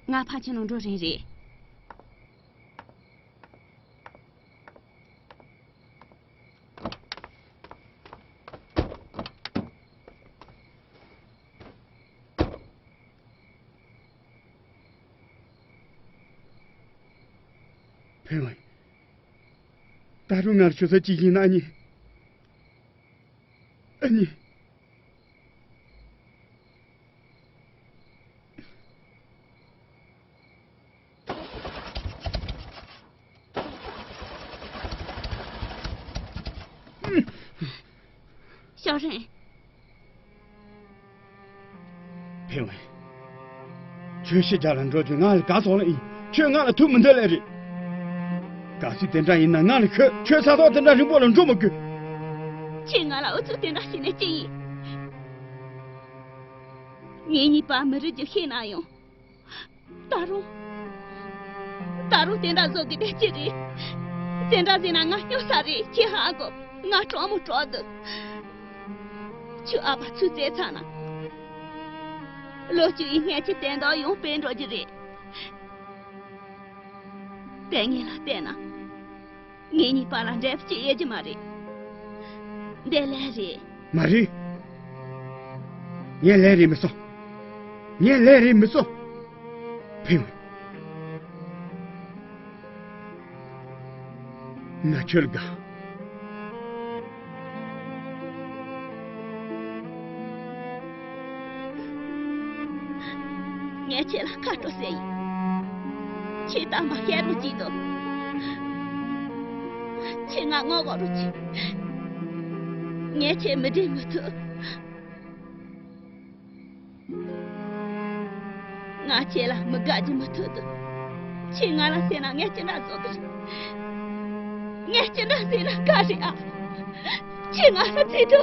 ང་ཕ་ཁྱིམ་ནང་འགྲོ་རན་རེད། ཕེ་ཡོང་། ད་རུང་ང་ལ་ཆུ་ཚོད་གཅིག་བྱིན་ན་ཨ་ནི། ཨ་ནི། ཞའོ་རེན། ཕེ་ཡོང་། ཁྱོད་ཕྱི་རྒྱལ་ལ་འགྲོ་རྒྱུ་ང་ལ་དགའ་སོང་ལེ་ཡིན། ཁྱོད་ང་ལ་ཐུག་མི་འདོད་ལེ་རེད། གལ་སྲིད་དེ་འདྲ་ཡིན་ན་ང་ལ་ཤོད། ཁྱོད་ས་ཐོག་དེ་འདྲ་རིང་པོ་ལ་འགྲོ་མི་དགོས། ཁྱེད་ང་ལ་ཨུ་ཚུགས་དེ་འདྲ་བྱས་ནས་ཅི་ཡིན། ངེད་གཉིས་པ་མི་རིགས་རྒྱུ་ཤེས་ན་ཡང་། ད་རུང་། ད་རུང་དེ་འདྲ་བཟོ་གི་བསྡད་ཀྱི་རེད། དེ་འདྲ་བཟོས་ན་ང་སྨྱོ་ས་རེད། ཁྱེད་ཧ་གོ། ང་གྲོགས་མོ་གྲོགས་འདུག་ཁྱོད་ཨ་ཕ་ཚུར་བཙལ་ཚར་ན། ལོ་བཅུ་ཡི་སྔན་གྱི་དོན་དག་ཡང་སྤེལ་འགྲོ་རྒྱུ་རེད། དེ་ངེད་ལ་བལྟས་ན། ངེད་གཉིས་བར་ལ་འབྲས་བུ་ཅི་ཡོད་རྒྱུ་མ་རེད། འདི་ལན་རེད། མ་རེད། ངས་ལན་རེད་མི་སོང་། ངས་ལན་རེད་མི་སོང་། ཕེ་ཡོང་། ང་ཁྱོད་ལ་དགའ། ངས་ཁྱེད་ལ་ཁ་དྲོ་ཟེར་ཡིན། ཁྱེད་དམ་པ་ཤེས་རོགས་གྱིས་དོ། ཁྱེད་ང་ངོ་གོ་རོགས་གྱིས། ངས་ཁྱེད་མི་འདྲེན་མི་ཐུབ། ང་ཁྱེད་ལ་མི་དགའ་རྒྱུ་མི་ཐུབ་དོ། ཁྱེད་ང་ལ་ཟེར་ན་ངས་ཅི་འདྲ་བཟོ་དོ། ངས་ཅི་འདྲ་ཟེར་ན་དགའ་རེད་ཨ། ཁྱེད་ང་ལ་བརྩི་དོ།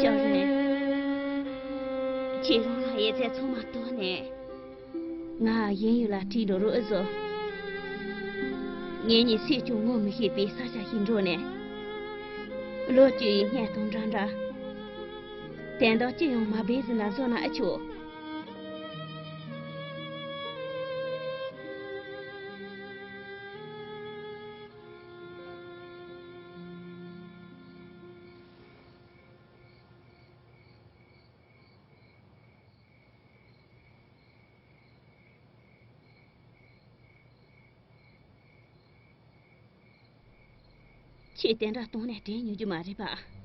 ཞའོ་རེན། ཁྱེད་རང་ལ་ཡོད་ཚད་ཚང་མ་བཏོན་ནས། ང་གཡས་གཡོན་ལ་བྲིས་འགྲོ་རོགས་ཨེ་བཟོ། ངེད་གཉིས་སུས་ཀྱང་ངོ་མི་ཤེས་པའི་ས་ཆ་ཞིག་འགྲོ་ནས། ལོ་བཅུ་ཡི་སྔན་དང་འདྲ་འདྲ། དོན་དག་ཅི་ཡང་མ་སྦས་ཟིན་ན་བཟོ་ན་ཨེ་ཆོག་ཁྱེད་དེ་འདྲ་གཏོང་ནས་དྲན་ཉོ་རྒྱུ་མ་རེད་པ།